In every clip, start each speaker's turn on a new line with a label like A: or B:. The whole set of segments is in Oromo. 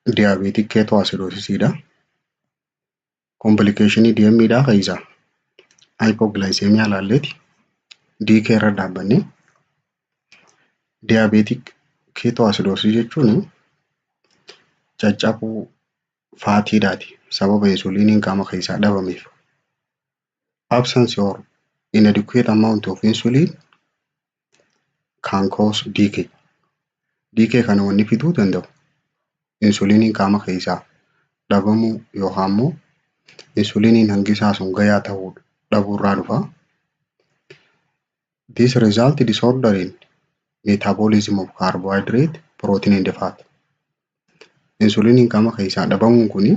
A: Diabetic ketoacidosisiidha. Complicationii DM'dhaa keessaa hypoglycemia laalleeti DK irra dhaabbannee diabetic ketoacidosis jechuun caccabuu fatiidhaati sababa insuliiniin qaama keessaa dhabameef. Absence or inadequate amount of insulin can cause DK. DK kana wanni fiduu danda'u insuliiniin qaama keessaa dhabamuu yookaan immoo insuliiniin hangi isaa sun gayaa ta'uu dhabuurraa dhufa. This result disorder in metabolism of carbohydrate, protein and fat. Insuliiniin qaama keessaa dhabamuun kuni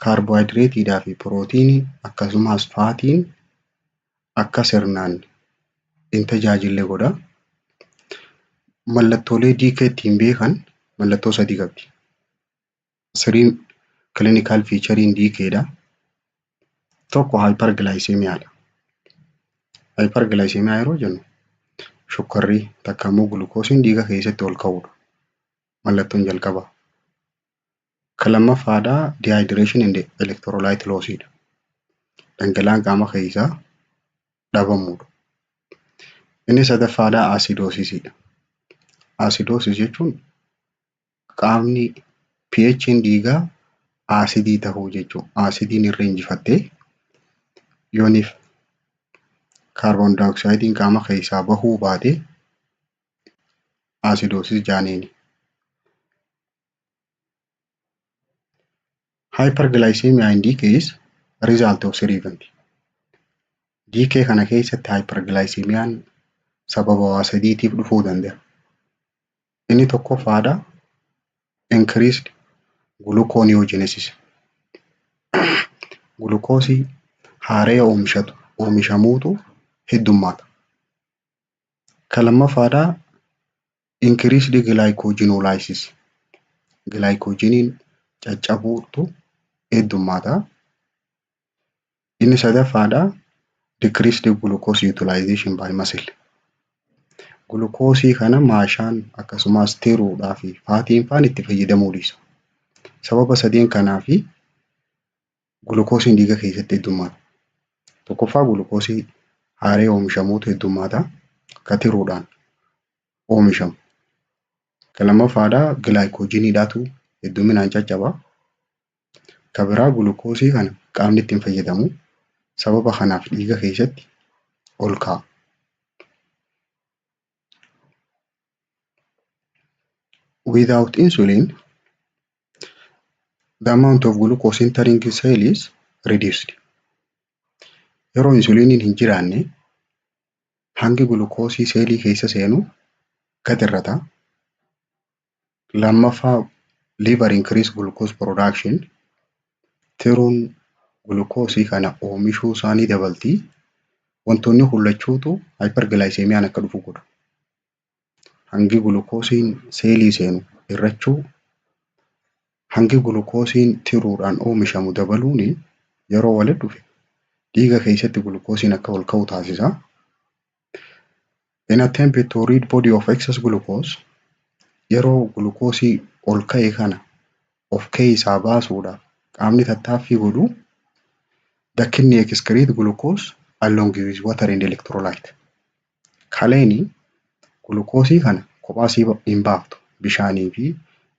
A: kaarbohayidireetiidhaa fi pirootiinii akkasumas fatiin akka sirnaan hin tajaajille godha. Mallattoolee DK ittiin beekan mallattoo sadii qabdi. Three clinical featuring DK dha. Tokko hyperglycemiadha. Hyperglycemia yeroo jennu shukkarri takka immoo gulukoosiin dhiiga keessatti ol ka'uudha. Mallattoon jalqabaa. Kan lammaffaadhaa dehydration and electrolyte loss dha. Dhangala'aan qaama keessaa dhabamuudha. Inni sadaffaadhaa acidosisiidha. Acidosis jechuun qaamni pH'n dhiigaa aasidii tahuu jechuudha. Aasidiin irra injifattee yooniif kaarboon daayoksaayidiin qaama keessaa bahuu baate acidosis jaaniini. Hyperglycemia in DK is result of three event. DK kana keessatti hyperglycemiaan sababa waa sadiitiif dhufuu danda'a. Inni tokkoffaadha increased gluconeogenesis. Gulukoosii haaree oomishatu oomishamuutu heddummaata. Kan lammaffaadhaa increased glycogenolysis. Glycogeniin caccabuutu heddummaata. Inni sadaffaadhaa decreased glucose utilization by muscle. Gulukoosii kana maashaan akkasumas tiruudhaa fi fatiin faan itti fayyadamuu dhiisa. Sababa sadeen kanaafi gulukoosiin dhiiga keessatti heddummaata. Tokkoffaa gulukoosii haaree oomishamuutu heddummaata. Ka tiruudhaan oomishamu. Kan lammaffaadhaa gilaayikoojiniidhaatu hedduminaan caccaba. Ka biraa gulukoosii kana qaamni ittiin fayyadamu. Sababa kanaaf dhiiga keessatti ol ka'a. Without insulin, the amount of glucose entering the cell is reduced. Yeroo insuliiniin hin jiraanne hangi gulukoosii seelii keessa seenu gad hir'ata. Lammaffaa liver increase glucose production tiruun gulukoosii kana oomishuu isaanii dabalti. Wantoonni kun lachuutu hyperglycemiaan akka dhufu godha. Hangi gulukoosiin seelii seenu hir'achuu, hangi gulukoosiin tiruudhaan oomishamu dabaluun yeroo walitti dhufe dhiiga keessatti gulukoosiin akka ol ka'u taasisa. In attempt to rid body of excess glucose, yeroo gulukoosii ol ka'e kana of keessaa baasuudhaaf qaamni tattaaffii godhu the kidney excrete glucose along with water and electrolyte. Kaleeni gulukoosii kana kophaa isii hin baaftu bishaanii fi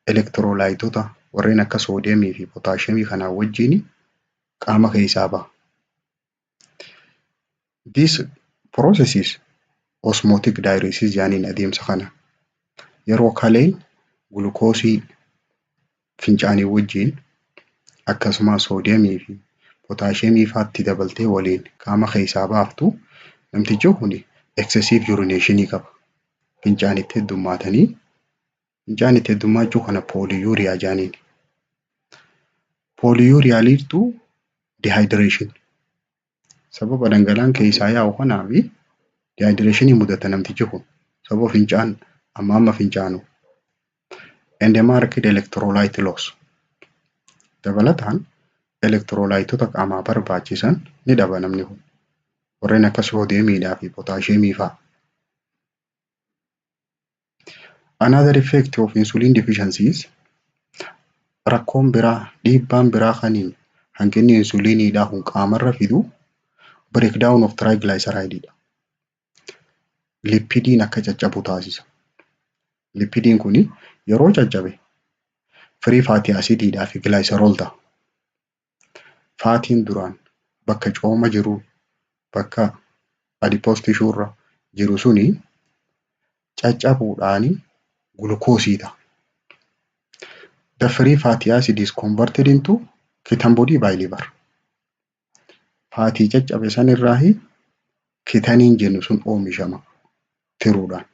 A: elektiroolaayitoota warreen akka soodiyemii fi pootaashiyeemii kanaa wajjin qaama keessaa baha. This process is osmotic diuresis jedhaniin adeemsa kana. Yeroo kaleen gulukoosii fincaanii wajjin akkasumas soodiyemii fi pootaashiyeemii faatti dabaltee waliin qaama keessaa baaftu namtichi kun excessive urination qaba. Fincaan itti heddummaatanii fincaan itti heddummaachuu kana pooliyuuriyaa jedhaniin. Pooliyuuriyaa lead to dehydration. Sababa dhangala'aan keessaa yaa'u kanaafi dehydration mudata namtichi kun sababa fincaan amma amma fincaanu. And marked electrolyte loss. Dabalataan elektiroolaayitoota qaamaa barbaachisan ni dhaba namni kun. Warreen akka soodiyemiidhaa fi pootaashiyeemii fa'a. Another effect of insulin deficiency is Rakkoon biraa, dhiibbaan biraa kan hanqinni insuliiniidhaa kun qaamarra fidu breakdown of triglyceride dha. Lipidiin akka caccabu taasisa. Lipidiin kun yeroo caccabe free fatty acidiidhaa fi glycerol ta'a. Fatiin duraan bakka cooma jiru, bakka adipose tissue irra jiru suni caccabuudhaani gulukoosii ta'a. The free fatty acid is converted into ketone body by liver. Fatii caccabe sanirraahi ketoneiin jennu sun oomishama tiruudhaan.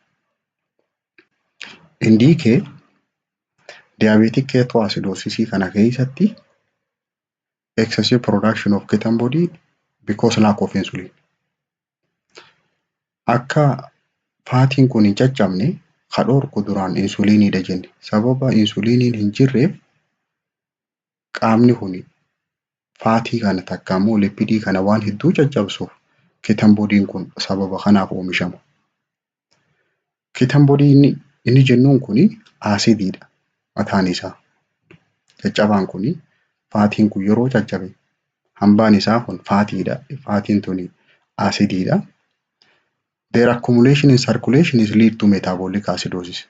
A: In DKA, diabetic ketoacidosis kana keessatti excessive production of ketone body because lack of insulin. Akka fatiin kun hin caccabne ka dhorku duraan insuliiniidha jenne. Sababa insuliiniin hin jirreef qaamni kun fatii kana takka immoo lipidii kana waan hedduu caccabsuuf ketone bodyiin kun sababa kanaaf oomishama. Ketone body inni jennuun kun acidiidha mataan isaa. Caccabaan kun, fatiin kun yeroo caccabe hambaan isaa kun fatiidha. Fatiin tuni acidiidha. Their accumulation in circulation is lead to metabolic acidosis.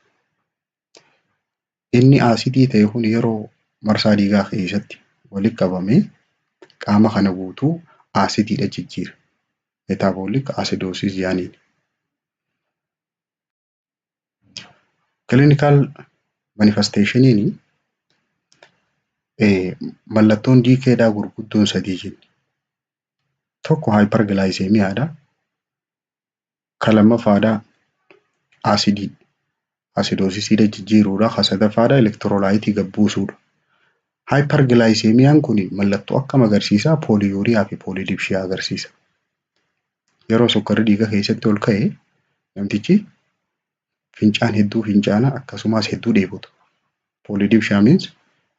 A: Inni acidii ta'e kun yeroo marsaa dhiigaa keessatti walitti qabamee qaama kana guutuu acidiidha jijjiira. Metabolic acidosis jedhaniin. Clinical manifestationiin, mallattoon DKdhaa gurguddoon sadii jenni. Tokko hyperglycemiaadha. Ka lammaffaadhaa acidii acidosisiidha jijjiiruudha. Ka sadaffaadhaa electrolyteii gad buusuudha. Hyperglycemiaan kun mallattoo akkam agarsiisa? Polyuria fi polydipsia agarsiisa. Yeroo sukkarri dhiiga keessatti ol ka'e namtichi fincaan hedduu fincaana, akkasumas hedduu dheebota. Polydipsia means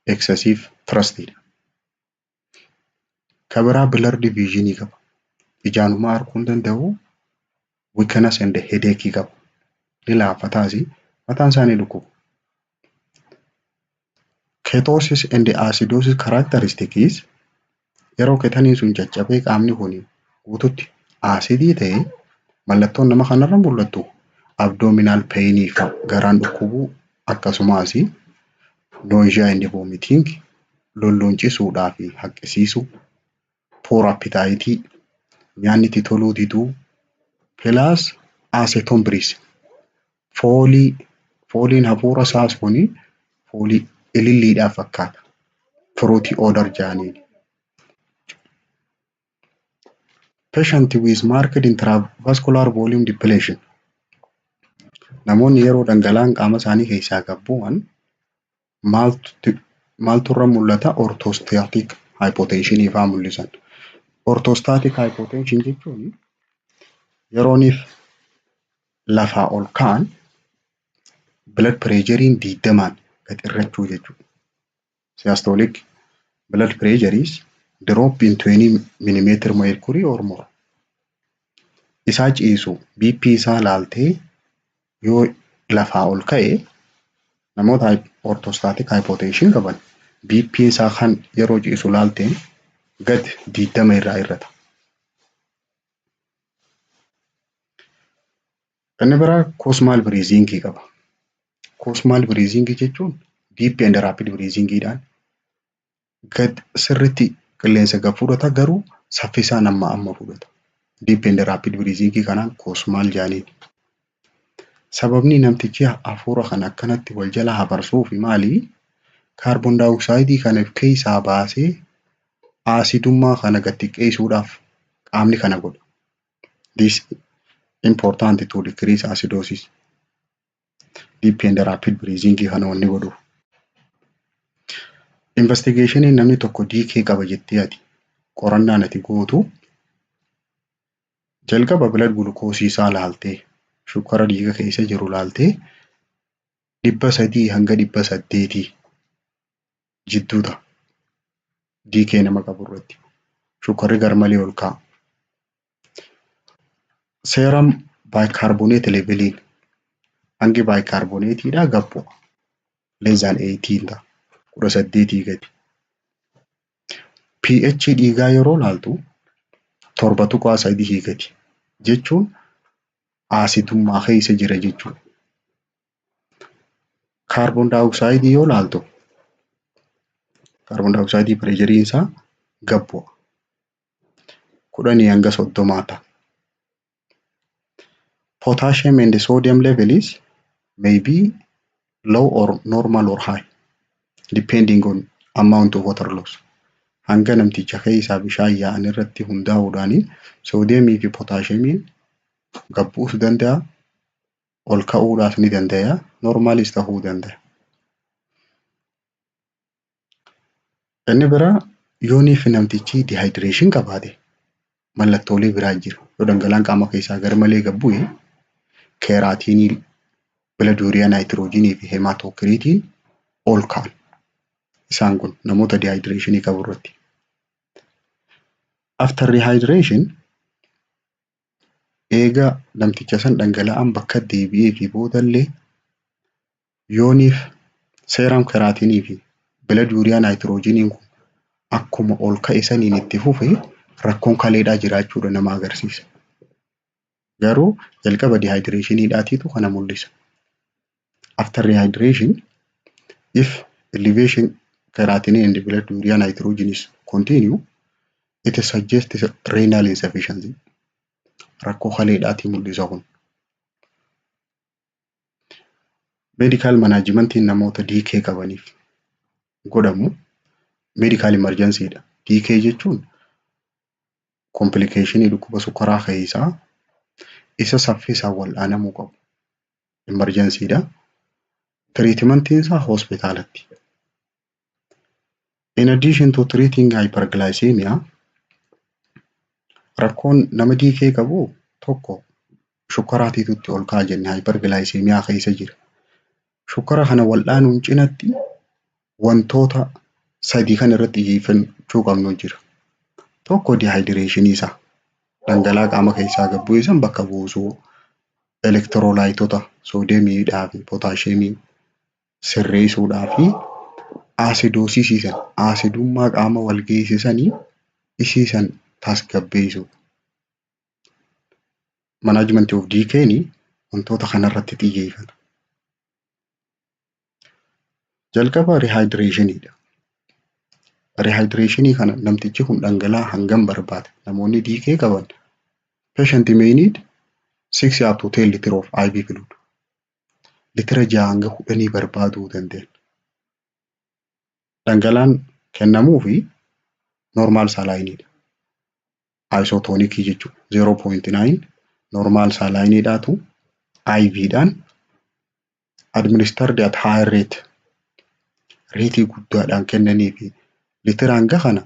A: excessive thirst. Ka biraa blurred vision qaba. Ijaanumaa arguu hin danda'u. Weakness and headache qaba. Ni laaffataasi, mataan isaa ni dhukkuba. Ketosis and acidosis characteristic is yeroo ketoneiin sun caccabee qaamni kun guututti acidii ta'e mallattoon nama kanarra mul'attu abdominal pain fi garaan dhukkubuu, akkasumas nausea and vomiting, lolloncisuudhaa fi haqqisiisuu, poor appetite, nyaanni itti toluu diduu, plus acetone breath, foolii, fooliin hafuura isaas kuni foolii ililliidhaa fakkaata. Fruity odor jedhaniin. Patient with marked intravascular volume depletion. Namoonni yeroo dhangala'aan qaama isaanii keessaa gad bu'an maaltu irra mul'ata? Orthostatic hypotension fa'aa mul'isan. Orthostatic hypotension jechuun yerooniif lafaa ol ka'an blood pressurein 20n gad irrachuu jechuudha. Systolic blood pressure is drop in 20 millimeter mercury or more. Isaa ciisu BP isaa laaltee yoo lafaa ol ka'e namoota orthostatic hypotension qaban BP isaa kan yeroo ciisu laalteen gad 20 irraa hir'ata. Inni biraa Kussmaul breathing qaba. Kussmaul breathing jechuun deep and rapid breathing dhaan gad sirriitti qilleensa gad fudhata, garuu saffisaan amma amma fudhata. Deep and rapid breathing kanaan Kussmaul jedhaniin. Sababni namtichi hafuura kana akkanatti wal jala hafarsuuf maali? Carbon dioxide kana of keessaa baasee acidummaa kana gad xiqqeessuudhaaf qaamni kana godha. This important to decrease acidosis. Deep and rapid breathing kana wanni godhuuf. Investigationiin namni tokko DKA qaba jettee ati qorannaan ati gootu jalqaba blood glucose isaa laaltee, shukkara dhiiga keessa jiru laaltee 300 hanga 800 jidduu ta'a. DKA nama qabu irratti shukkarri garmalee ol ka'a. Serum bicarbonate leveliin, hangi bicarbonateiidhaa gad bu'a. Less than 18 ta'a. 18 gadi. pH dhiigaa yeroo laaltu 7.3 gadi jechuun aasidummaa keessa jira jechuudha. Kaarboon daayoksayidii yoo laaltu, kaarboon daayoksayidii pressureiin isaa gad bu'a. 10 hanga 30 ta'a. Potassium and sodium levels may be low or normal or high depending on amount of water loss. Hanga namticha keessaa bishaan yaa'an irratti hundaa'uudhaan soodiyemii fi pootaasheemiin gad bu'uus danda'a, ol ka'uudhaas ni danda'a, normalis ta'uu danda'a. Inni biraa, yooniif namtichi dehydration qabaate mallattoolee biraa jira. Yoo dhangala'aan qaama keessaa garmalee gad bu'e, creatinine, blood urea nitrogenii fi hematocritiin ol ka'an. Isaan kun namoota dehydration qabu irratti. After rehydration, eega namticha san dhangala'aan bakka deebi'ee fi boodallee, yooniif serum creatinine fi blood urea nitrogeniin kun akkuma ol ka'e saniin itti fufe, rakkoon kaleedhaa jiraachuudha nama agarsiisa. Garuu jalqaba dehydrationiidhaatiitu kana mul'isa. After rehydration, if elevation creatinine and blood urea nitrogen is continue, it suggests renal insufficiency. Rakkoo kaleedhaatii mul'isa kun. Medical managementiin namoota DKA qabaniif godhamu medical emergencyidha. DKA jechuun complicationii dhukkuba sukkaraa keessaa isa saffisaan wal'aanamuu qabu. Emergencyidha. Treatmentiin isaa hospitaalatti. In addition to treating hyperglycemia, rakkoon nama DKA qabu tokko shukkaraatiitu itti ol ka'a jenne, hyperglycemia keessa jira. Shukkara kana wal'aanuun cinatti wantoota sadii kan irratti xiyyeeffachuu qabnu jira. Tokko dehydrationii isaa, dhangala'aa qaama keessaa gad bu'e san bakka buusuu, electrolyteota soodiyemiidhaa fi pootaasheemii sirreessuudhaa fi acidosisii sana, aasidummaa qaama wal geessisanii isii san tasgabbeessuu. Managementii of DKA'n wantoota kanarratti xiyyeeffata. Jalqaba rehydrationiidha. Rehydrationii kana namtichi kun dhangala'aa hangam barbaada? Namoonni DKA qaban, patient may need 6 up to 10 liter of IV fluid. Litira 6 hanga 10 barbaaduu danda'an. Dhangala'aan kennamuufi normal salineiidha. Isotonicii jechuudha. 0.9 normal salineiidhaatu IVdhaan administered at high rate, rateii guddaadhaan kennanii fi litira hanga kana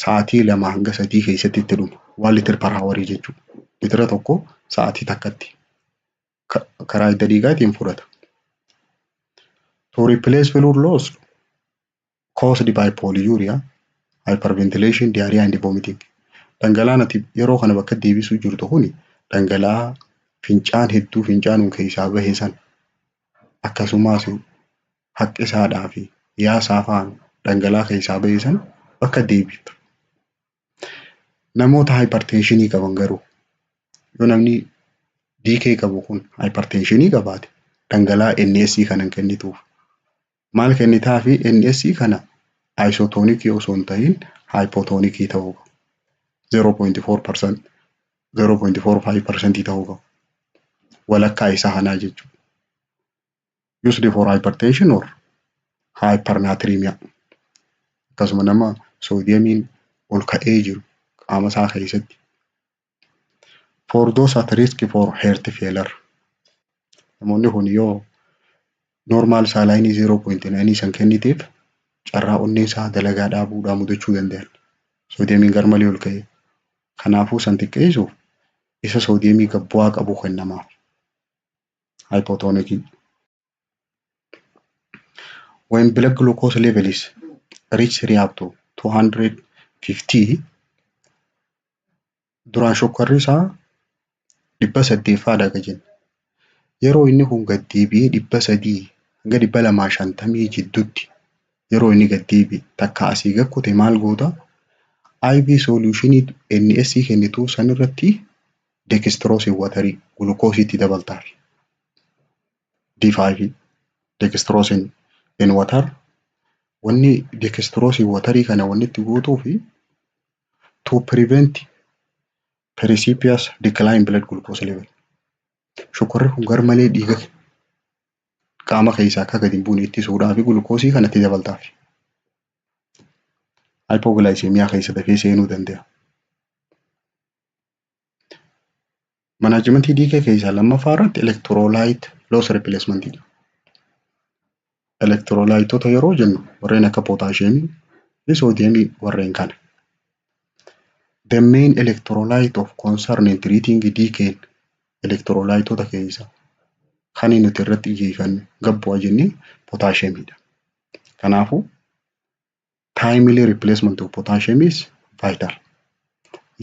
A: sa'aatii 2 hanga 3 keessatti itti dhuma. 1 liter per hourii jechuudha. Litira tokko sa'aatii takkatti karaa hidda dhiigaatiin fudhata. To replace fluid loss caused by polyuria, hyperventilation, diarrhea and vomiting. Dhangala'aan ati yeroo kana bakka deebisuu jirtu kuni dhangala'aa fincaan hedduu fincaanuun keessaa bahe sana, akkasumas haqqisaadhaa fi yaasaa fa'aan dhangala'aa keessaa bahe sana bakka deebifta. Namoota hypertensionii qaban garuu, yoo namni DKA qabu kun hypertensionii qabaate, dhangala'aa NS kana hin kennituuf. Maal kennitaafi? NS kana isotonicii osoo hin ta'in hypotonicii ta'uu qaba. 0.4%, 0.45% ta'uu qaba. Walakkaa isaa kanaa jechuudha. Used for hypertension or hypernatremia. Akkasuma nama soodiyemiin ol ka'ee jiru qaama isaa keessatti. For those at risk for heart failure. Namoonni kun yoo normal salineii 0.9 san kenniteef, carraa onneen isaa dalagaa dhaabuudhaan mudachuu danda'an. Soodiyemiin garmalee ol ka'ee. Kanaafuu san xiqqeessuuf isa soodiyemii gad bu'aa qabu kennamaaf. Hypotonicii. When blood glucose level is reach 3 up to 250, duraan shukkarri isaa 800 fa'aadha ka jennu. Yeroo inni kun gad deebi'ee 300 hanga 250 jidduutti Yeroo inni gad deebi'e takka asii gad kute maal goota? IV solution NS kennituu san irratti dextrose waterii gulukoosii itti dabaltaaf. D5 dextrose in water, wanni dextrose waterii kana wanni itti guutuu fi to prevent precipitous decline blood glucose level. Shukkarri kun garmalee dhiiga qaama keessaa akka gadi hin buune ittisuudhaaf gulukoosii kana itti dabaltaaf. Hypoglycemia keessa dafee seenuu danda'a. Managementii DKA keessaa lammaffaa irratti electrolyte loss replacement. Electrolytoota yeroo jennu warreen akka pootaasheemii fi soodiyeemii warreen kana. The main electrolyte of concern in treating DKA, electrolytoota keessaa kan nuti irratti xiyyeeffannu gad bu'a jennee pootaasheemiidha. Kanaafuu timely replacement of potassium is vital.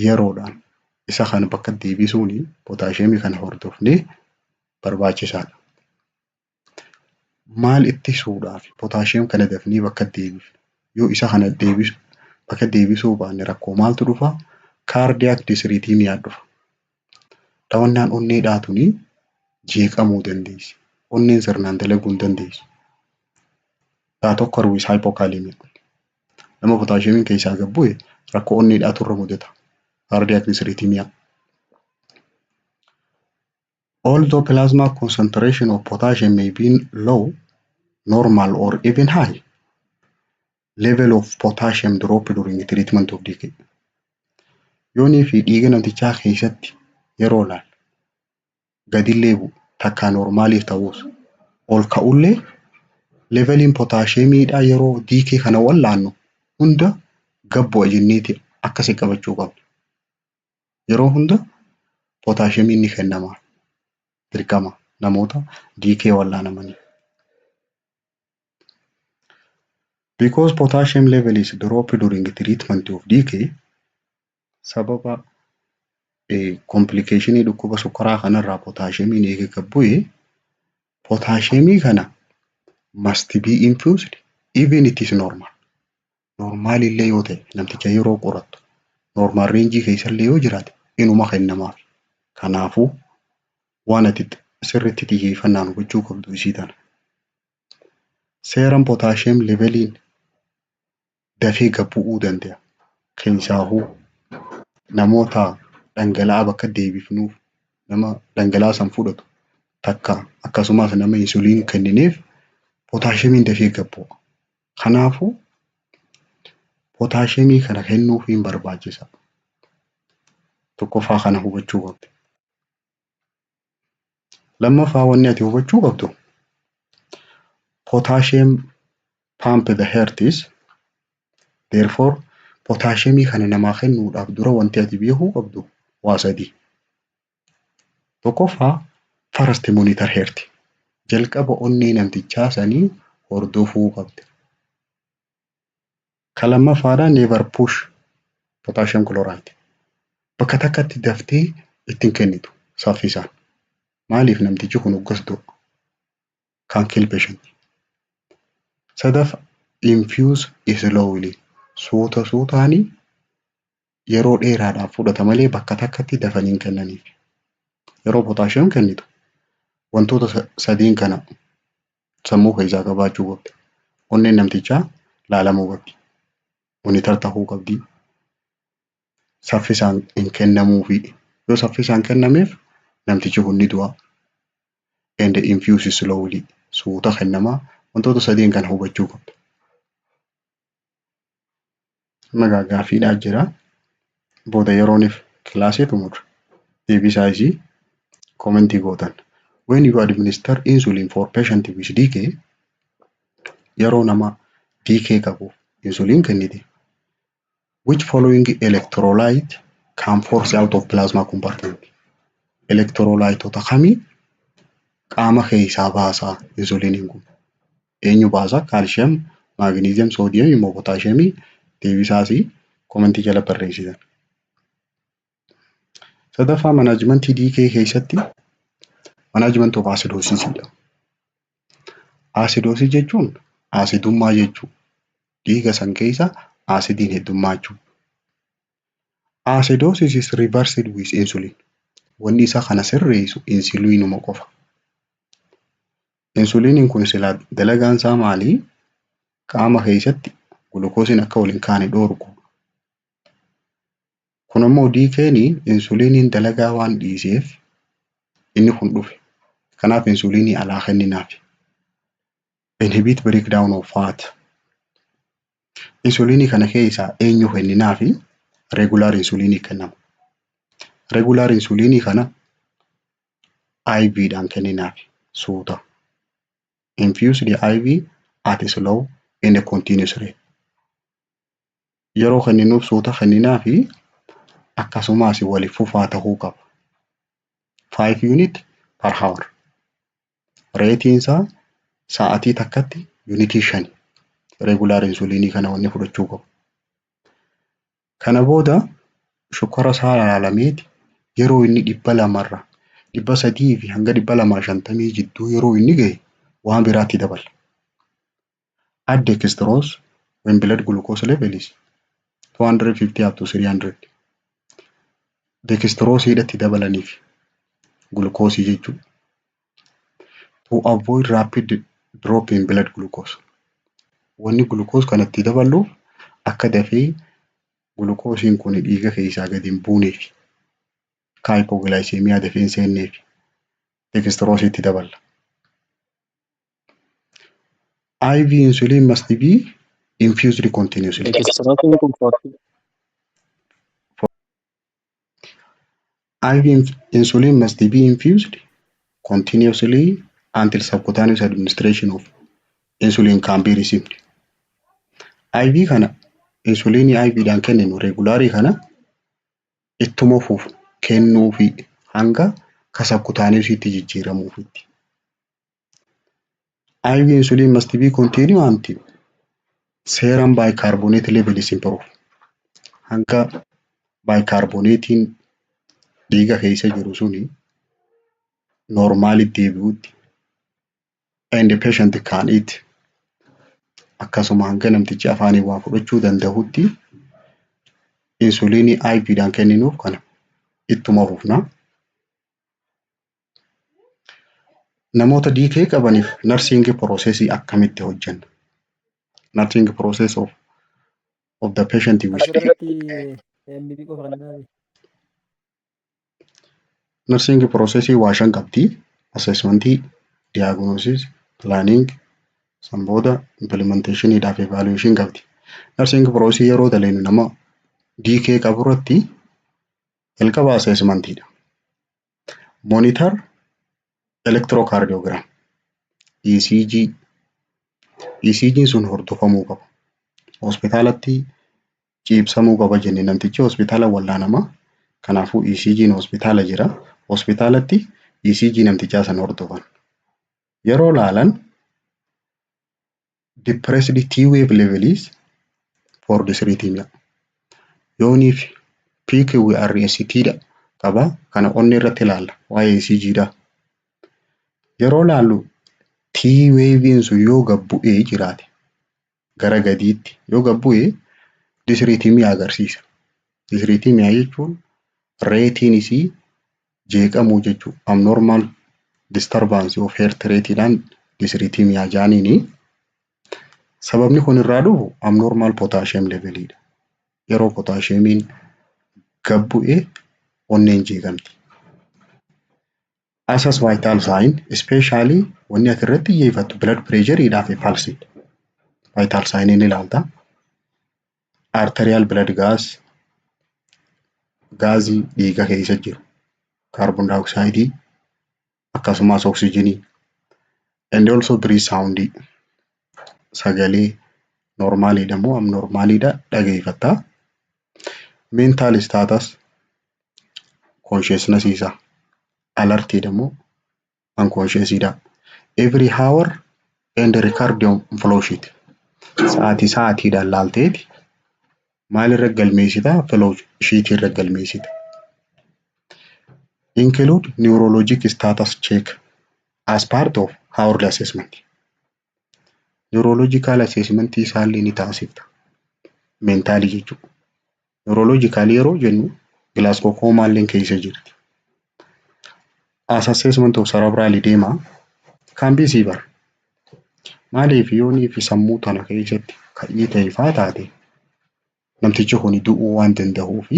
A: Yeroodhaan isa kana bakka deebisuun pootaasheemii kana hordofnee barbaachisaadha. Maal ittisuudhaaf pootaasheem kana dafnee bakka deebifna? Yoo isa kana deebisu bakka deebisuu baanne rakkoo maaltu dhufa? Cardiac dysrhythmia dhufa. Dhawannaan onneedhaa tuni jeeqamuu dandeessi. Onneen sirnaan dalaguu hin dandeessu. That occur with hypokalemia. Nama pootaasheemiin keessaa gad bu'e rakkoo onneedhaatu irra mudata. Cardiac dysrhythmia. Although plasma concentration of potassium may be low, normal or even high, level of potassium drop during treatment of DKA. Yoonii fi dhiiga namtichaa keessatti yeroo ilaalu gadillee bu'u takkaa normaliif ta'us ol ka'ullee, leveliin pootaasheemiidhaa yeroo DKA kana wallaannu hunda gad bu'a jenneeti akkasi qabachuu qabna. Yeroo hunda pootaasheemiin ni kennama dirqama namoota DKA wallaanamaniif. Because potassium level is dropped during treatment of DKA, sababa complicationii dhukkuba sukkaraa kanarraa pootaasheemiin eega gad bu'e, pootaasheemii kana must be infused even it is normal. Normal illee yoo ta'e, namticha yeroo qorattu normal range keessallee yoo jiraate inuma kennamaaf. Kanaafuu waan ati sirriitti xiyyeeffannaan hubachuu qabdu isii tana. Serum potassium leveliin dafee gad bu'uu danda'a. Keessaahuu namoota dhangala'aa bakka deebifnuuf, nama dhangala'aa san fudhatu takka, akkasumas nama insuliin kennineef pootaasheemiin dafee gad bu'a. Kanaafuu pootaasheemii kana kennuufiin barbaachisa. Tokkoffaa kana hubachuu qabda. Lammaffaa wanni ati hubachuu qabdu, potassium pump the heart is therefore pootaasheemii kana namaa kennuudhaaf dura wanti ati beekuu qabdu waa sadii. Tokkoffaa, first monitor heart. Jalqaba onnee namtichaa sanii hordofuu qabda. Ka lammaffaadhaa, never push potassium chloride. Bakka takkatti daftee ittiin kennitu saffisaan. Maaliif? Namtichi kun hoggas du'a. Can kill patient. Sadaffaa, infuse slowly. Suuta suutaanii yeroo dheeraadhaaf fudhata malee bakka takkatti dafanii hin kennaniif. Yeroo potassium kennitu wantoota sadiin kana sammuu keessaa qabaachuu qabda. Onneen namtichaa laalamuu qabdi. Monitor ta'uu qabdi. Saffisaan hin kennamuufi. Yoo saffisaan kennameef namtichi kun ni du'a. And infuse slowly. Suuta kennamaa, wantoota sadiin kana hubachuu qabda. Amma gaaffiidhaa jira. Booda yerooniif kilaasii xumurre deebisaa isii commentii gootan. When you administer insulin for patient with DKA, yeroo nama DKA qabuuf insulin kennite, which following electrolyte can force out of plasma compartment? Electrolyteota kamii qaama keessaa baasaa insuliniin kun? Eenyu baasaa? Calcium, magnesium, sodium immoo potassiumii? Deebisaasii commentii jala barreessitan. Sadaffaa, managementii DKA keessatti management of acidosisiidha. Acidosis jechuun asidummaa jechuudha. Dhiiga san keessa acidiin heddummaachuu. Acidosis is reversed with insulin. Wanni isa kana sirreessu insuliinuma qofa. Insuliiniin kun silaa dalagaan isaa maali? Qaama keessatti gulukoosiin akka wal hin kaane dhoorku. Kun ammoo DK'n insuliiniin dalagaa waan dhiiseef inni kun dhufe. Kanaaf insuliinii alaa kenninaaf. Inhibit breakdown of fat. Insuliinii kana keessaa eenyu kenninaafi? Regular insuliinii kennama. Regular insuliinii kana IVdhaan kenninaaf suuta. Infuse the IV at a slow and a continuous rate. Yeroo kenninuuf suuta kenninaafi, akkasumas wali fufaa tahuu qaba. 5 unit per hour. Rateiin isaa sa'atii takkatti unitii 5 regular insuliinii kana wanni fudhachuu qabu. Kana booda shukkara isaa ilaalameeti, yeroo inni 200rra 300 fi hanga 250 jidduu yeroo inni gahe waan biraatti dabala. Add dextrose when blood glucose level is 250 up to 300. Dextrose dabalaniif gulukoosii jechuudha. To avoid rapid drop in blood glucose. Wanni glucose kanatti daballuuf akka dafee gulukoosiin kun dhiiga keessaa gadi hin buuneef, akka hypoglycemia dafee hin seenneef dextrose daballa. IV insulin must be infused continuously.
B: Dextrose kun forty.
A: IV insulin must be infused continuously until subcutaneous administration of insulin can be received. IV kana, insuliinii IVdhaan kenninu regularii kana, ittuma fufu kennuufi hanga ka subcutaneousitti jijjiiramuufitti. IV insulin must be continue until serum bicarbonate level is improved. Hanga bicarbonatein dhiiga keessa jiru suni normalitti deebi'utti, and the patient can eat, akkasuma hanga namtichi afaaniin waa fudhachuu danda'utti insuliinii IVdhaan kenninuuf kana ittuma fufna. Namoota DK qabaniif nursing processii akkamitti hojjenna? Nursing process of the patient with
C: Asirratti MB qofa kan ilaalu.
A: Nursing processii waa shan qabdi. Assessmentii, diagnosis, planning, san booda implementationidhaaf evaluation qabdi. Nursing processii yeroo dalagnu nama DK qabu irratti jalqaba assessmentiidha. Monitor electrocardiogram, ECG. ECG sun hordofamuu qaba. Hospitaalatti ciibsamuu qaba jenne, namtichi hospitaala wallaanama. Kanaafuu ECG'n hospitaala jira. Hospitaalatti ECG namtichaa sana hordofan. Yeroo laalan depressed T wave level is for dysrhythmia. Yooniif PQRST dha qaba. Kana onni irratti ilaalla waa'ee ECG dha. Yeroo laallu T wave'n sun yoo gad bu'ee jiraate, gara gadiitti yoo gad bu'e, dysrhythmia agarsiisa. Dysrhythmia jechuun rateiin isii jeeqamuu jechuudha. Abnormal disturbance of heart rateidhaan dysrhythmia jaaniini. Sababni kun irraa dhufu abnormal potassium levelidha. Yeroo potassiumiin gad bu'e onneen jeeqamti. Assess vital sign, especially wanni ati irratti xiyyeeffattu blood pressure fi pulse. Vital sign ni ilaalta. Arterial blood gas, gaazii dhiiga keessa jiru, carbon dioxide akkasumas oxygenii, and also breath sound, sagalee normaliidha moo abnormaliidha dhageeffatta. Mental status, consciousness isaa alertiidha moo unconsciousdha. Every hour and record on flow sheet. Sa'aatii sa'aatiidhaan laalteeti maal irra galmeessita? Flow sheet irra galmeessita. Include neurologic status check as part of hourly assessment. Neurological assessment isaallee ni taasifta. Mentalii jechuudha. Neurological yeroo jennu Glasgow comaallee keessa jirti. As assessment of cerebral edema can be severe. Maaliif yoonii fi sammuu tana keessatti ka'ii ta'e faa taate, namtichi kun du'uu waan danda'uu fi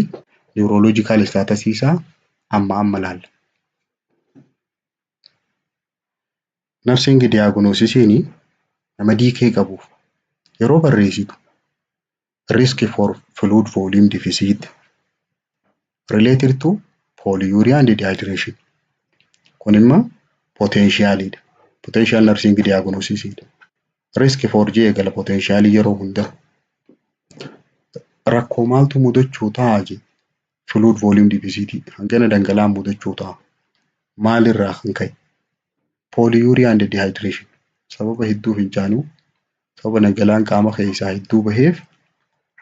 A: neurological status isaa amma amma laalla. Nursing diagnosisiin nama DKA qabuuf yeroo barreessitu risk for fluid volume deficit related to polyuria and dehydration. Kun immoo potentialidha. Potential nursing diagnosisiidha. Risk for jee eegala potentialii yeroo hunda. Rakkoo maaltu mudachuu ta'a jee? Fluid volume deficit, hanqina dhangala'aa mudachuu ta'a. Maalirraa kan ka'e? Polyuria and dehydration, sababa hedduu fincaanuu, sababa dhangala'aan qaama keessaa hedduu baheef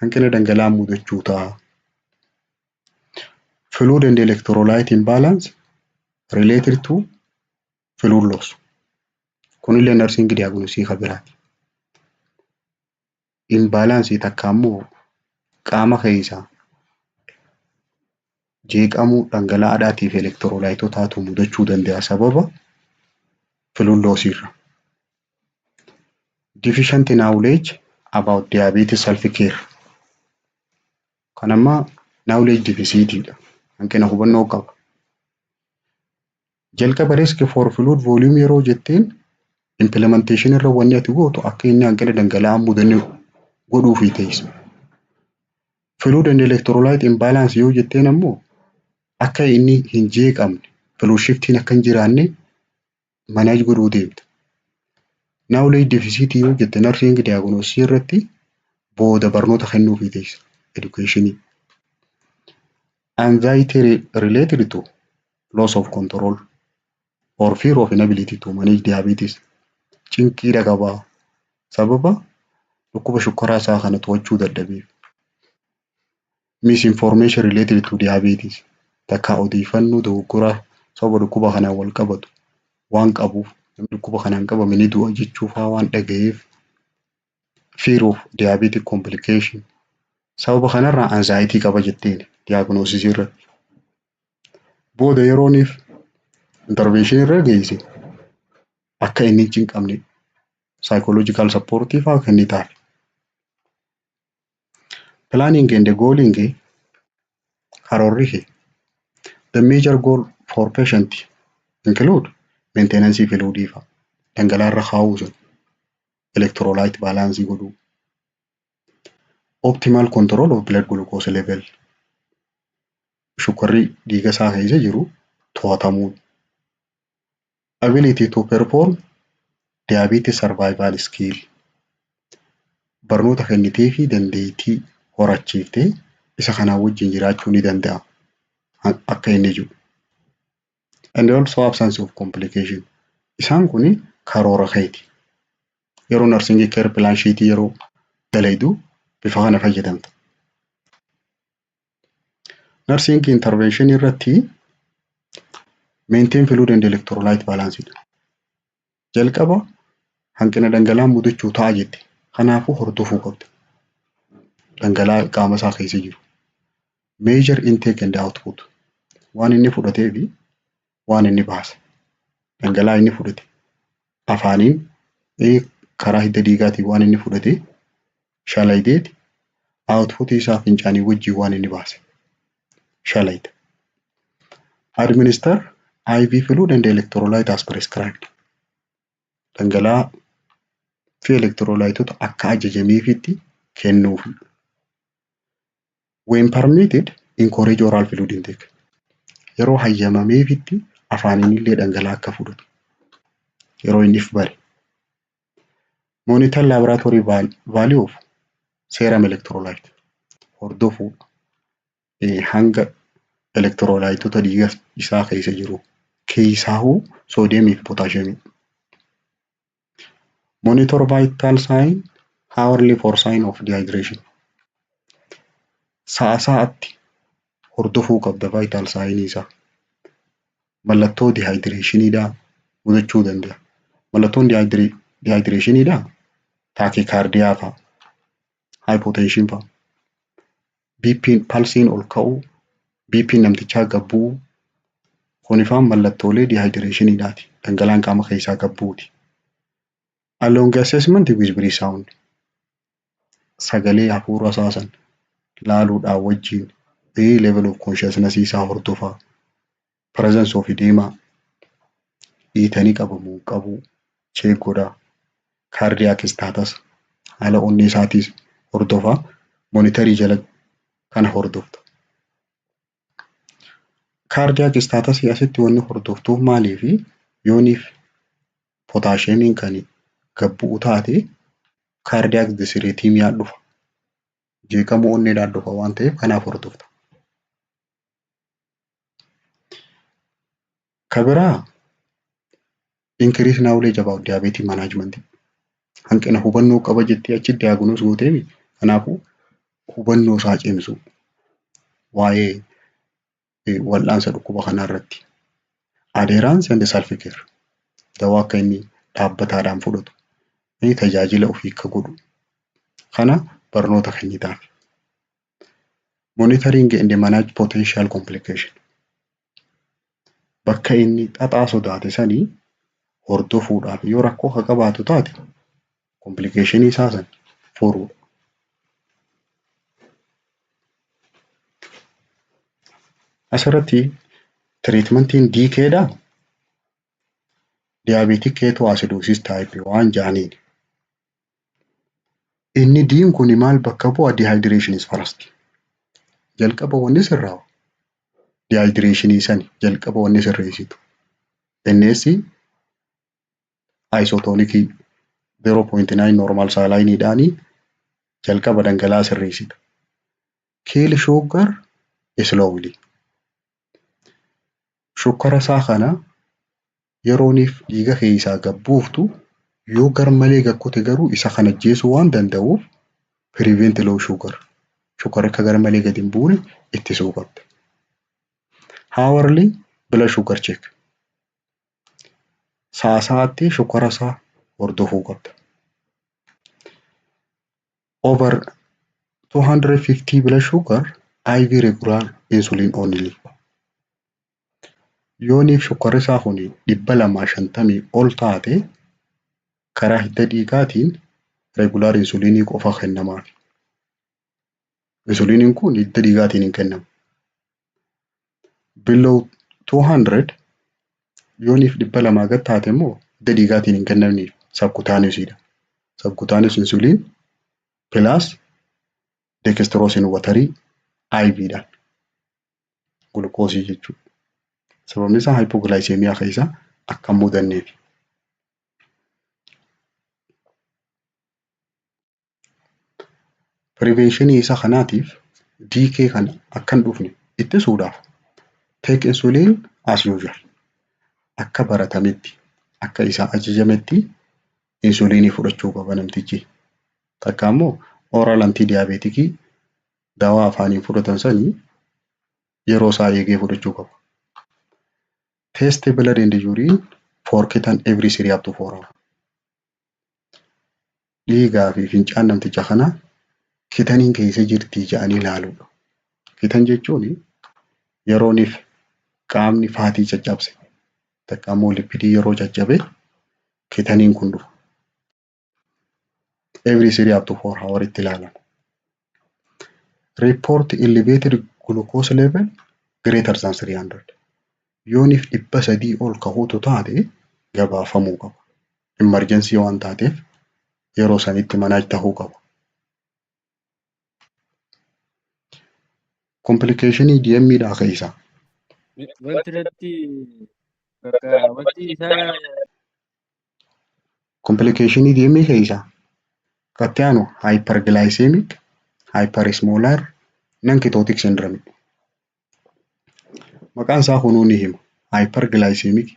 A: hanqina dhangala'aa mudachuu ta'a. Fluid and electrolyte imbalance related to fluid loss. Kunillee nursing diagnosis kan biraati. Imbalance takka immoo qaama keessaa jeeqamuu dhangala'aadhaatii fi electrolyteotaatu mudachuu danda'a sababa fluid loss irra. Deficient knowledge about diabetes self care. Kan ammaa knowledge deficitidha. Hanqina hubannoo qaba. Jalqaba risk for fluid volume yeroo jetteen implementation irra wanni ati gootu akka inni hanqina dhangala'aa mudanne godhuufii teessa. Fluid and electrolyte imbalance yoo jetteen ammoo akka inni hin jeeqamne, fluid shiftiin akka hin jiraanne manage godhuu deemta. Knowledge deficit yoo jette nursing diagnosis irratti booda barnoota kennuufii teessa, educationii. Anxiety related to loss of control or fear of inability to manage diabetes. Cinqiidha qabaa sababa dhukkuba shukkaraa isaa kana to'achuu dadhabeef. Misinformation related to diabetes, takka odeeffannoo dogoggoraa sababa dhukkuba kanaan wal qabatu waan qabuuf, namni dhukkuba kanaan qabame ni du'a jechuufaa waan dhagayeef, fear of diabetic complication, sababa kanarraa anxiety qaba jetteen diagnosis irratti. Booda yerooniif intervention irra geesse akka inni hin cinqamne psychological support fa'aa kennitaaf. Planning and goaling, karoorri kee, the major goal for patient include maintenance fluid fa'a, dhangala'aa irra kaa'uu sun, electrolyte balance godhuu, optimal control of blood glucose level, shukkarri dhiiga isaa keessa jiru to'atamuu, ability to perform diabetes survival skill, barnoota kennitee fi dandeettii horachiiftee isa kanaan wajjin jiraachuu ni danda'a akka inni jiru. And also absence of complication. Isaan kun karoora keeti. Yeroo nursing care plan sheetii yeroo dalaydu bifa kana fayyadamta. Nursing intervention irratti maintain fluid and electrolyte balance dha. Jalqaba hanqina dhangala'aa mudachuu ta'a jette. Kanaafuu hordofuu qabda. Dhangala'aa qaama isaa keessa jiru. Measure intake and output. Waan inni fudhatee fi waan inni baase. Dhangala'aa inni fudhate afaaniin, karaa hidda dhiigaatiin waan inni fudhate shalayiteeti, output isaa fincaanii wajjin waan inni baase shalayita. Administer IV fluid and electrolyte as prescribed. Dhangala'aa fi electrolyteota akka ajajameefitti kennuufi. When permitted, encourage oral fluid intake. Yeroo hayyamameefitti afaaniin illee dhangala'aa akka fudhatu. Yeroo inni if bare. Monitor laboratory value of serum electrolyte. Hordofuu hanga electrolyteota dhiiga isaa keessa jiru, keessaahuu soodiyeemii fi pootaasheemii. Monitor vital sign hourly for sign of dehydration. Sa'a sa'atti hordofuu qabda vital sign isaa. Mallattoo dehydrationiidhaa mudachuu danda'a. Mallattoon dehydrationiidhaa Tachycardia fa'a, hypotension fa'a. BP'n pulseiin ol ka'uu, BP'n namtichaa gad bu'uu kuni faan mallattoolee dehydrationiidhaati. Dhangala'aan qaama keessaa gad bu'uuti. Along assessment with breath sound. Sagalee hafuura isaa san laaluudhaan wajjin level of consciousness isaa hordofaa. Presence of edema dhiitanii qabamuu qabuu check godhaa. Cardiac status haala onnee isaatiis hordofaa. Monitorii jala kana hordofta. Cardiac status asitti wanni hordoftuuf maaliifi yooniif potassiumiin kan gad bu'u taate cardiac dysrhythmia dhufa. Jeeqamuu onneedhaan dhufa waan ta'eef kanaaf hordofta. Ka biraa increase knowledge about diabetes management. Hanqina hubannoo qaba jettee achi diagnose gooteemi. Kanaafuu hubannoo isaa cimsu waa'ee wal'aansa dhukkuba kanaa irratti. Adherence and self care. Dawaa akka inni dhaabbataadhaan fudhatu, inni tajaajila ofii akka godhu kana barnoota kennitaaf. Monitoring and manage potential complication. Bakka inni xaxaa sodaate sanii hordofuudhaaf yoo rakkoo ka qabaatu taate complicationii isaa san furuudha. Asirratti treatmentiin DKdhaa diabetic ketoacidosis type 1 jedhaniini. Inni D'n kun maal bakka bu'a? Dehydration is first. Jalqaba wanni sirraa'u dehydrationii sani jalqaba wanni sirreessitu. Innis isotonicii 0.9 normal saliniidhaanii jalqaba dhangala'aa sirreessita. Kill sugar slowly. Shukkara isaa kana yerooniif dhiiga keessaa gad buuftu yoo garmalee gad kute garuu isa kana ajjeesuu waan danda'uuf prevent low sugar. Shukkarri akka garmalee gad hin buune ittisuu qabda. Hourly blood sugar check. Sa'a sa'aatti shukkara isaa hordofuu qabda. Over 250 blood sugar IV regular insulin only. Yooniif shukkarri isaa kun 250 ol taate karaa hidda dhiigaatiin regular insulinii qofa kennamaaf. Insuliniin kun hidda dhiigaatiin hin kennamu. Below 200 yooniif 200 gad taate immoo hidda dhiigaatiin hin kennamniif subcutaneousidha. Subcutaneous insulin plus dextrose in waterii IVdhaan gulukoosii jechuudha. Sababni isaa hypoglycemia keessa akka hin mudanneef. Preventionii isa kanaatiif DK kana akka hin dhufne ittisuudhaaf take insulin as usual. Akka baratametti akka isaa ajajametti insuliinii fudhachuu qaba namtichi. Takka immoo oral antidiabeticii dawaa afaaniin fudhatan sanii yeroo isaa eegee fudhachuu qaba. Test blood and urine for ketone every 3 up to 4 hours. Dhiigaa fi fincaan namticha kanaa ketoniin keessa jirtii jedhanii ilaaluudha. Keton jechuun yerooniif qaamni fatii caccabse takka immoo lipidii yeroo caccabe ketoniin kun dhufa. Every 3 up to 4 hours itti ilaalama. Report elevated glucose level greater than 300. Yooniif 300 ol kahuutu taate gabaafamuu qaba. Emergency waan taateef yeroo sanitti manage tahuu qaba. Complicationii DM dhaa keessaa
C: Wanti irratti bakka wanti isaa
A: complicationii DM keessaa katti aanu hyperglycemic, hypersmolar, non-ketotic syndrome. Maqaan isaa kunuu ni hima. Hyperglycemic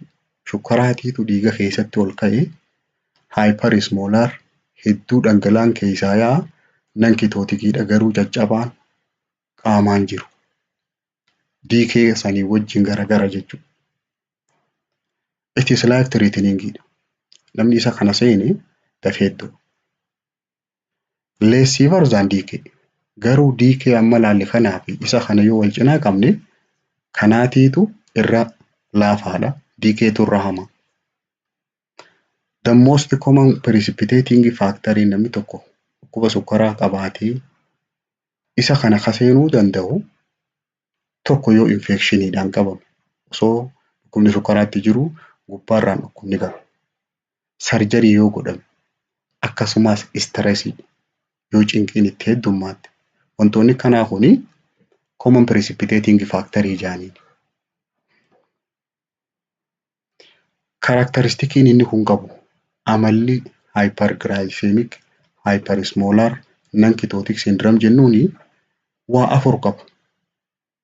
A: shukkaraatiitu dhiiga keessatti ol ka'e hypersmolar hedduu dhangala'aan keessaa yaa'a non-ketoticiidha garuu caccabaan qaamaan jiru. DK sanii wajjin garagara jechuudha. It is life threatening dha. Namni isa kana seene dafee du'a. Less severe than DKA. Garuu DKA amma laalle kanaa fi isa kana yoo wal cinaa qabne, kanaatiitu irra laafaadha. DKAtu irra hama. The most common precipitating factor, namni tokko dhukkuba sukkaraa qabaatee isa kana kaseenuu danda'u, tokko yoo infectioniidhaan qabame, osoo dhukkubni sukkaraatti jiru gubbaarraan dhukkubni qaba. Surgery yoo godhame, akkasumas stressii yoo cinqiin itti heddummaate, wantoonni kanaa kuni common precipitating factor jedhaniin. Characteristiciin inni kun qabu, amalli hyperglycemic hyperosmolar non-ketotic syndrome jennuuni, waa afur qaba.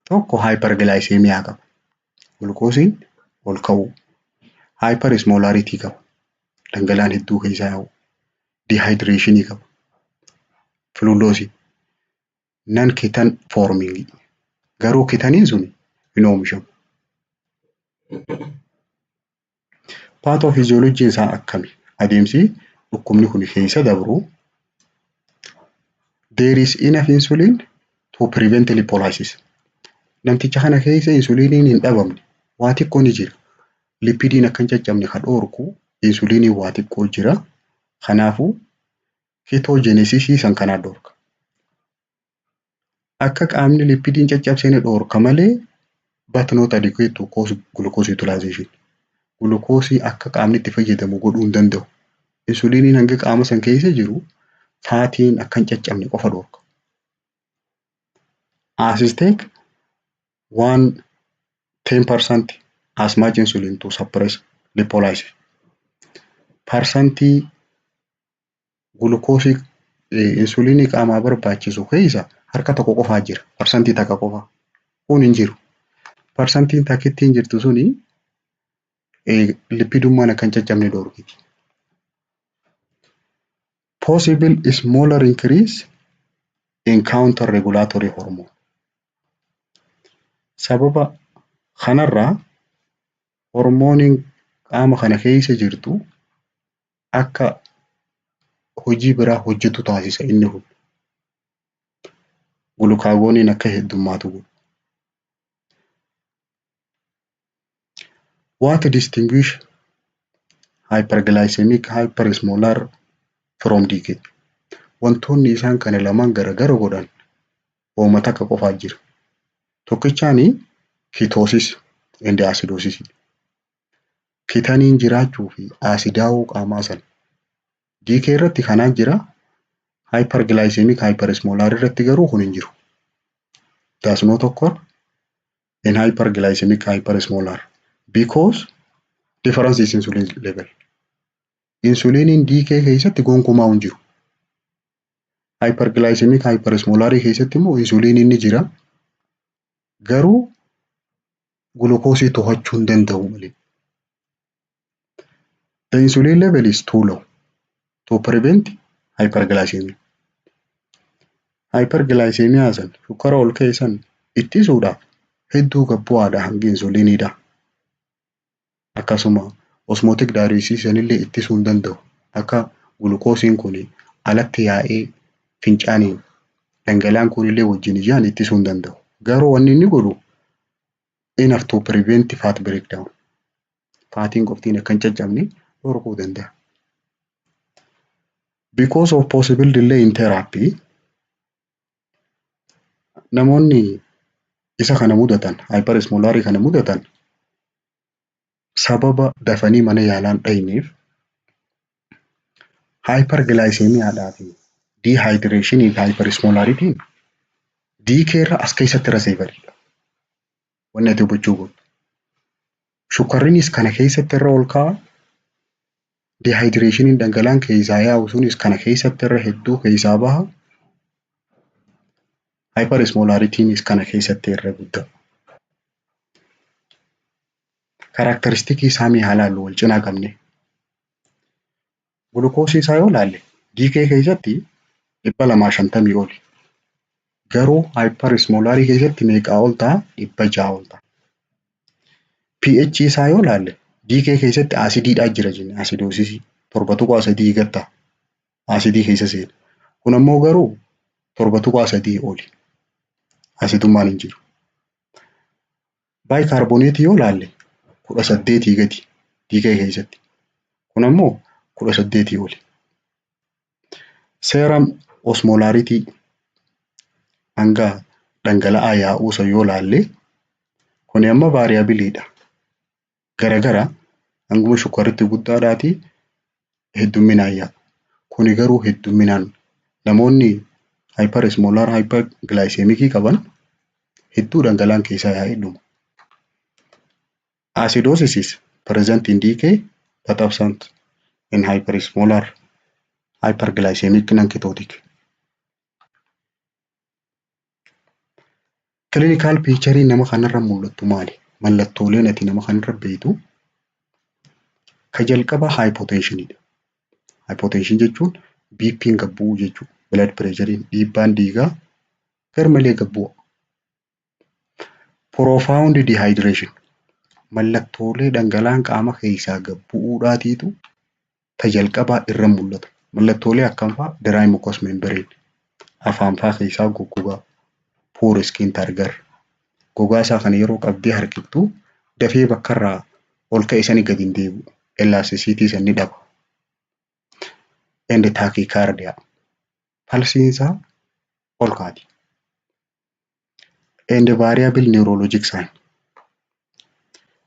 A: Tokko hyperglycemia qaba. Glucoseiin ol ka'uu. Hyperosmolarity qaba. Dhangala'aan hedduu keessaa yaa'u. Dehydration qaba. Fluid loss. Non ketone forming. Garuu ketoneiin sun hin oomishamu. Pathophysiologyn isaa akkami? Adeemsi dhukkubni kun keessa dabru, there is enough insulin to prevent lipolysis. Namticha kana keessa insuliiniin hin dhabamne, waa xiqqoo ni jira. Lipidiin akka hin caccabne kan dhoorku insuliiniin waa xiqqoo jira. Kanaafuu ketogenesisii san kanaan dhoorka. Akka qaamni lipidiin caccabsine dhoorka malee, but not adequate to cause glucose utilization. Glucoseii akka qaamni itti fayyadamu godhuu hin danda'u. Insuliiniin hanga qaama san keessa jiru fatiin akka hin caccabne qofa dhoorka. As take 1 10% as much insulin to suppress lipolysis. Percentii glucoseii insuliinii qaamaa barbaachisu keessa harka tokko qofaa jira. Percentii 1 qofa. Kun hin jiru. Percentiin takkittiin jirtu suni lipidummaan akka hin caccabne dhoorkiti. Possible smaller increase in counter regulatory hormone. Sababa kanarraa hormooniin qaama kana keessa jirtu akka hojii biraa hojjetu taasisa inni kun. Glucagoniin akka heddummaatu godha. What distinguish hyperglycemic hyperosmolar from DKA? Wantoonni isaan kana lamaan garagara godhan wooma takka qofaa jira. Tokkichaani ketosis and acidosis. Ketoneiin jiraachuu fi acidaa'uu qaamaa sana. DKA irratti kanaan jira. Hyperglycemic hyperosmolar irratti garuu kun hin jiru. Does not occur in hyperglycemic hyperosmolar because difference is insulin level. Insuliiniin DKA keessatti gonkumaa hin jiru. Hyperglycemic hyperosmolar keessatti immoo insuliiniin ni jira. Garuu glucoseii to'achuu hin danda'u malee. The insulin level is too low to prevent hyperglycemia. Hyperglycemia san, shukkara ol ka'e san ittisuudhaaf hedduu gad bu'aadha hangi insuliiniidha. Akkasuma osmotic diuresis sanillee ittisuu hin danda'u. Akka glucoseiin kun alatti yaa'ee fincaaniin dhangala'aan kunillee wajjin ijaan ittisuu hin danda'u. Garuu wanni inni godhu enough to prevent fat breakdown. Fatiin qoftiin akka hin caccabne dhorkuu danda'a. Because of possible delay in therapy, namoonni isa kana mudatan, hyperosmolarii kana mudatan, sababa dafanii mana yaalaa hin dhayneef, hyperglycemiadhaa fi dehydrationii fi hyperosmolarityn DKA irra as keessatti irra severeiidha. Wanni ati hubachuu qabdu. Shukkarrinis kana keessatti irra ol ka'a. Dehydrationiin dhangala'aan keessaa yaa'u sunis kana keessatti irra hedduu keessaa baha. Hyperosmolaritynis kana keessatti irra guddaa. Characteristicii isaa mee haa ilaallu wal cinaa qabne. Glucoseii isaa yoo ilaalle, DKA keessatti 250 oli. Garuu hyperosmolarii keessatti meeqaa ol ta'a? 600 ol ta'a. pH isaa yoo ilaalle, DKA keessatti acidiidhaa jira jenne, acidosisii 7.3 gad ta'a. Acidii keessa seena. Kun ammoo garuu 7.3 oli. Asidummaan hin jiru. Bicarbonate yoo laalle 18 gadi DKA keessatti. Kun ammoo 18 oli. Serum osmolarity hanga dhangala'aa yaa'uu san yoo laalle, kuni amma variableiidha. Garagara hanguma shukkaaritti guddaadhaati heddumminaan yaa'a. Kuni garuu heddumminaan namoonni hyperosmolar hyperglycemicii qaban hedduu dhangala'aan keessaa yaa'ee dhuma. Acidosis is present in DKA but absent in hyperosmolar hyperglycemic non-ketotic. Clinical picture nama kanarra mul'attu maali? Mallattooleen ati nama kanarra beektu ka jalqaba hypotensionidha. Hypotension jechuun BP'n gad bu'uu jechuudha. Blood pressure dhiibbaan dhiigaa garmalee gad bu'a. Profound dehydration mallattoolee dhangala'aan qaama keessaa gad bu'uudhaatiitu ta jalqabaa irra mul'ata. Mallattoolee akkam fa'aa? Dry mucous membrane, afaan fa'aa keessaa goggogaa, poor skin turgor, gogaa isaa kana yeroo qabdee harkiftu dafee bakka irraa ol ka'e sanii gadi hin deebi'u. Elasticity san ni dhaba. And tachycardia, pulsiin isaa ol kaati. And variable neurologic sign,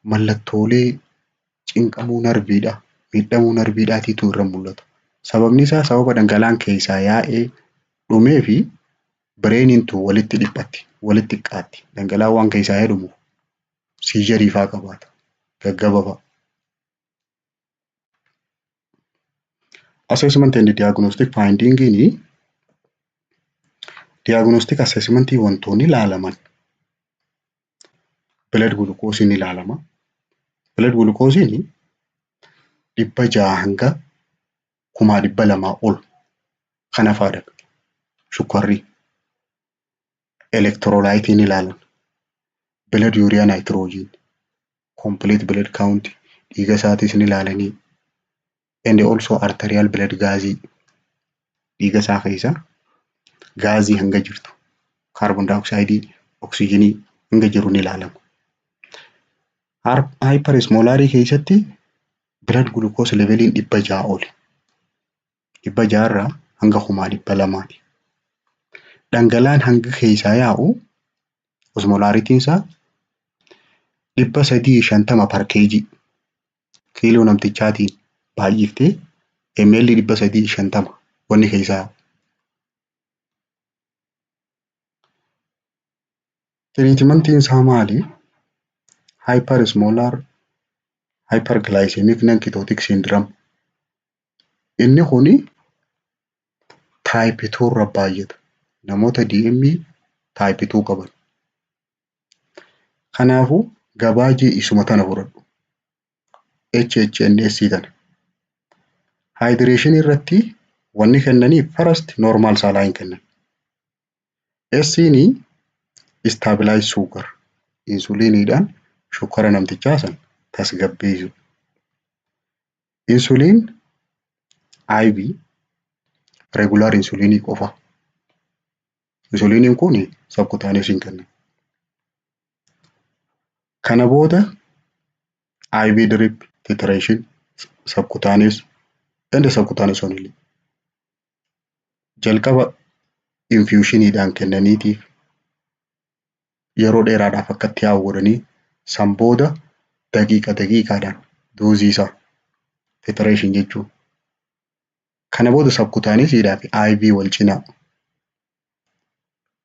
A: mallattoolee cinqamuu narviidha, miidhamuu narviidhaatiitu irra mul'ata. Sababni isaa sababa dhangala'aan keessaa yaa'ee dhumee fi brainiin tun walitti dhiphatti, walitti xiqqaatti. Dhangala'aan waan keessaa yaa'ee dhumuuf seizureii fa'aa qabaata, gaggaba fa'a. Assessment and diagnostic finding, diagnostic assessment wantoonni ilaalaman blood glucose ni ilaalama. Blood glucose 600 hanga 200,000 ol kana fa'aadha. Shukkarri electrolyte ni ilaalan. Blood urea nitrogen, complete blood count dhiiga isaatis ni ilaalanii, and also arterial blood gaazii, dhiiga isaa keessa gaazii hanga jirtu, carbon dioxide, oksijiinii hanga jiru ni ilaalama. Hyperosmolarii keessatti blood glucose leveliin 600 oli. 600 irraa hanga 200,000ti. Dhangala'aan hanga keessaa yaa'u osmolarityiin isaa 350 per kg, kiiloo namtichaatiin baay'iftee ml 350 wanni keessaa yaa'u. Treatmentiin isaa maali? Hyperosmolar hyperglycemic non-ketotic syndrome. Inni kuni type 2 irra baay'ata. Namoota DM type 2 qaban. Kanaafuu gabaajee isuma tana fudhadhu. HHNS tana. Hydration irratti wanni kennaniif first normal saline kennan. S'n stabilize sugar, insuliiniidhaan shukkara namtichaa san tasgabbeessu. Insulin IV, regular insulinii qofa. Insuliiniin kun subcutaneous kennan. Kana booda IV drip titration, subcutaneous and subcutaneous only. Jalqaba infusioniidhaan kennaniitiif yeroo dheeraadhaaf akka itti yaa'u godhanii, san booda daqiiqa daqiiqaadhaan doseii isaa titration jechuun. Kana booda subcutaneousiidhaa fi IV wal cinaa.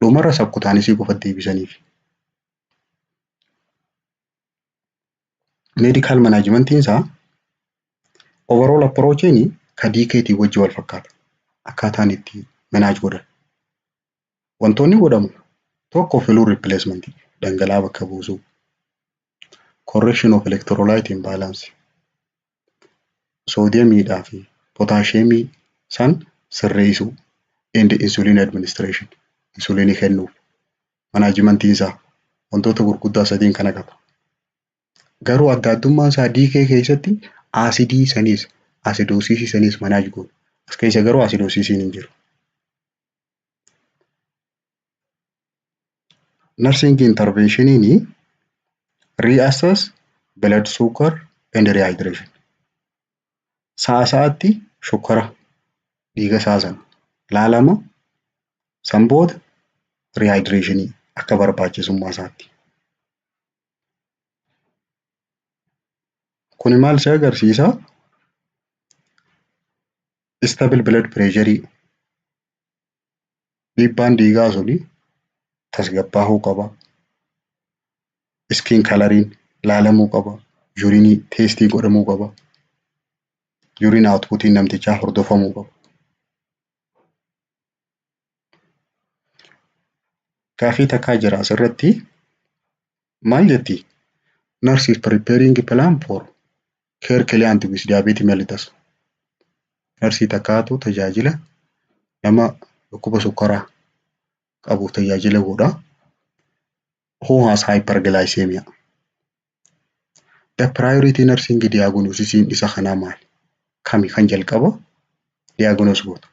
A: Dhumarra subcutaneousii qofa deebisaniif. Medical managementiin isaa overall approachiin ka DKT wajji wal fakkaata. Akkaataan itti manage godhan. Wantoonni godhamu tokko fluid replacement, dhangala'aa bakka buusuu. Correction of electrolyte imbalance, soodiyeemiidhaa fi potaashiyeemii san sirreessuu, and insulin administration, insulinii kennuuf. Managementiin isaa wantoota gurguddaa sadiin kana qaba. Garuu adda addummaan isaa DKA keessatti acidii saniis acidosisii saniis manage goona. As keessa garuu acidosisiin hin jiru. Nursing interventioniin reassess blood sugar and rehydration. Sa'a sa'aatti shukkara dhiiga isaa sana laalama. San booda rehydrationii akka barbaachisummaa isaatti. Kuni maal si agarsiisa? Stable blood pressure, dhiibbaan dhiigaa suni tasgabbaa'uu qaba. Skin coloriin laalamuu qaba. Urinii testii godhamuu qaba. Urine outputiin namtichaa hordofamuu qaba. Gaaffii takkaa jira asirratti, maal jetti? Nurse is preparing plan for care client with diabetes mellitus. Narsii takkaatu tajaajila nama dhukkuba sukkaraa qabuuf tajaajila godha. Who has hyperglycemia? The priority nursing diagnosis isa kanaa maali? Kami kan jalqaba diagnose gootu?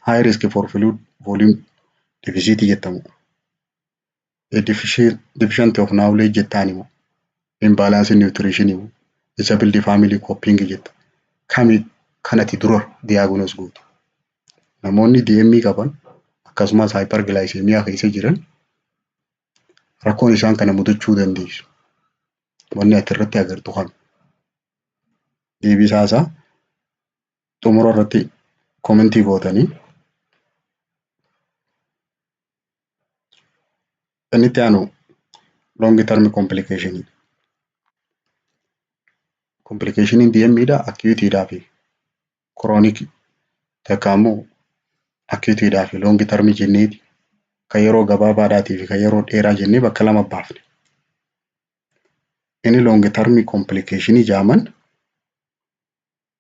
A: High risk for fluid volume deficit jettamu. A deficient of knowledge jettaan immoo, imbalance in nutrition immoo, disability family coping jetta. Kami kanati dura diagnose gootu? Namoonni DM qaban akkasumas hyperglycemia keessa jiran rakkoon isaan kana mudachuu dandeessu. Wanni ati irratti agartu kami? Deebisaa isaa xumura irratti commentii gootanii. Inni itti aanu long term complication. Complicationin DM dha, acute dhaa fi chronic, takka immoo acute dhaa fi long term jenneeti kan yeroo gabaabaadhaatii fi kan yeroo dheeraa jennee bakka lama baafne. Inni long term complication jaaman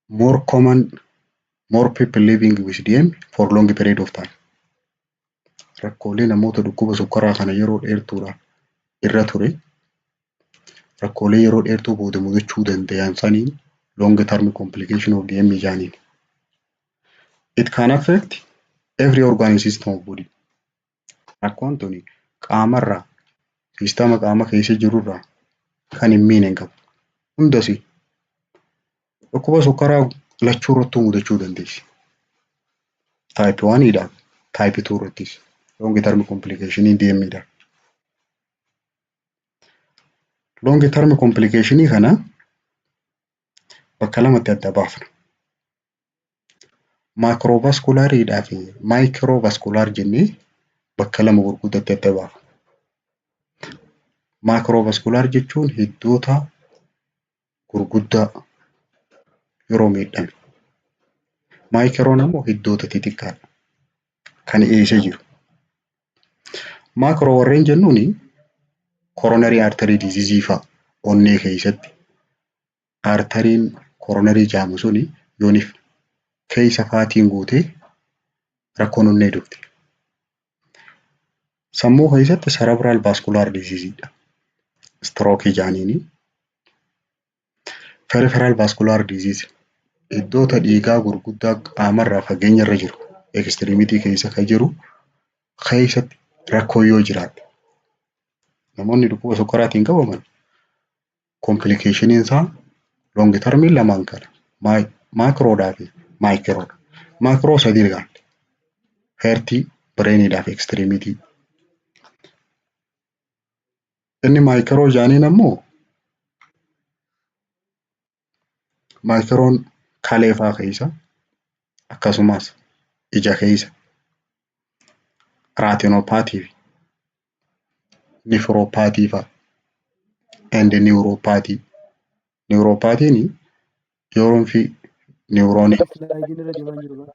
A: more common, more people living with DM for long period of time. Rakkoolee namoota dhukkuba sukkaraa kana yeroo dheertuudhaaf irra ture, rakkoolee yeroo dheertuu booda mudachuu danda'an saniin long term complication of DM jaaniin. It can affect every organ system of body. Rakkoon tuni qaamarraa, siistama qaama keessa jirurraa kan hin miine hin qabu. Hundasi dhukkuba sukkaraa lachuu irrattuu mudachuu dandeessi. Type 1 dha, type 2 irrattis long term complication DM dha. Long term complication kana bakka lamatti adda baafna. Macrovasculariidhaa fi microvascular jennee bakka lama gurguddatti adda baafna. Macrovascular jechuun hiddoota gurguddaa yeroo miidhame. Microon ammoo hiddoota xixiqqaadha kan eessa jiru. Macro warreen jennuuni coronary artery disease fa'a onnee keessatti arteriin coronary jaamu suni yoonif keessa fatiin guutee rakkoon onnee dhufti. Sammuu keessatti cerebral vascular disease dha. Stroke jaaniini. Peripheral vascular disease iddoota dhiigaa gurguddaa qaamarraa fageenya irra jiru, extremity keessa kan jiru keessatti rakkoo yoo jiraate, namoonni dhukkuba sukkaraatiin qabaman complicationin isaa long termiin lamaan kana, macrodhaa fi microdha. Macro sadii ilaalle: heartii, brainiidhaa fi extremity. Inni micro jaaniin ammoo microon kalee faa keessa, akkasumas ija keessa, retinopathy fi nephropathy fa'a and neuropathy. Neuropathyn yeroon fi neuronii
C: Slaayidiin irra deemaa jiru bara.